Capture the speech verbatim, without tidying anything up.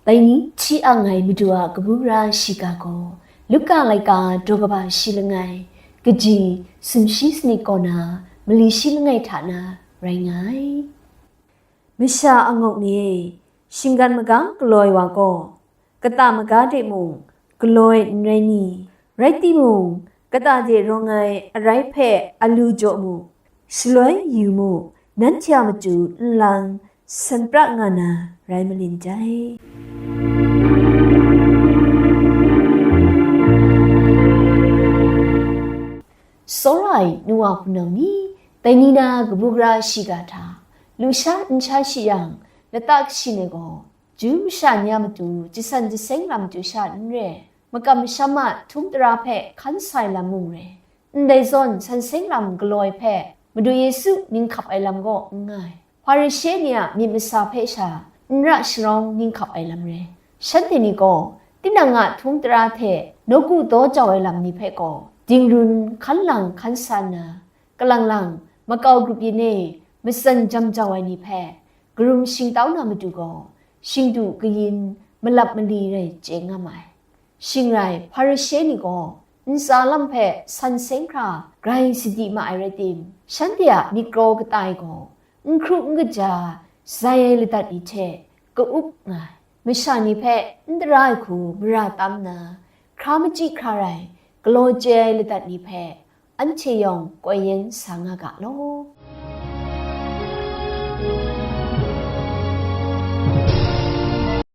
Dai ni hti ang ai Madu a kabu gara shiga gaw, Luka laika daw kaba shi langai, kaji sumshi sanit kaw na mali shi langai hta na rai nga ai. Masha angawk ni e, shinggan magang galoi wa gaw, kata maga de mung galoi n rai ni? Rai timung, kata de rawng ai arai hpe alu jaw mu, shaloi yu mu, nanhte a matu nlang san pra nga na rai malin dai. Tsawra ai nu wa hpunau ni, dai ni na kabu gara shiga hta, lusha n sha shi yang, lata kashin ai gaw, Ju masha ni a matu jasan jaseng lam du sha n re, makam masham a htum tara hpe hkan sa ai lam mung re, ndai zawn san seng lam galoi hpe Madu Yesu ninghkap ai lam gaw n nga ai. Hparishe ni a myit masa hpe sha n ra sharawng ninghkap ai lam re. Shanhte ni gaw, tinang a htum tara hte nawku daw jau ai lam ni hpe gaw, dingrun hkan lang hkan sa nna, kalang lang makau grup yin e matsan jam jau ai ni hpe karum shingtau na matu gaw, shingdu kayin malap mali rai chye nga ma ai. Shing rai, Hparishe ni gaw ntsa lam hpe san seng hkra grai sadi ma ai rai tim, shanhte a myit kraw kata e gaw, n hkru n kaja zai ai ladat ni hte ka-up nga ai. Masha ni hpe n tara ai hku mara tam nna, hkra machyi hkra rai galaw chye ai ladat ni hpe anhte yawng koi yen sa nga ga law.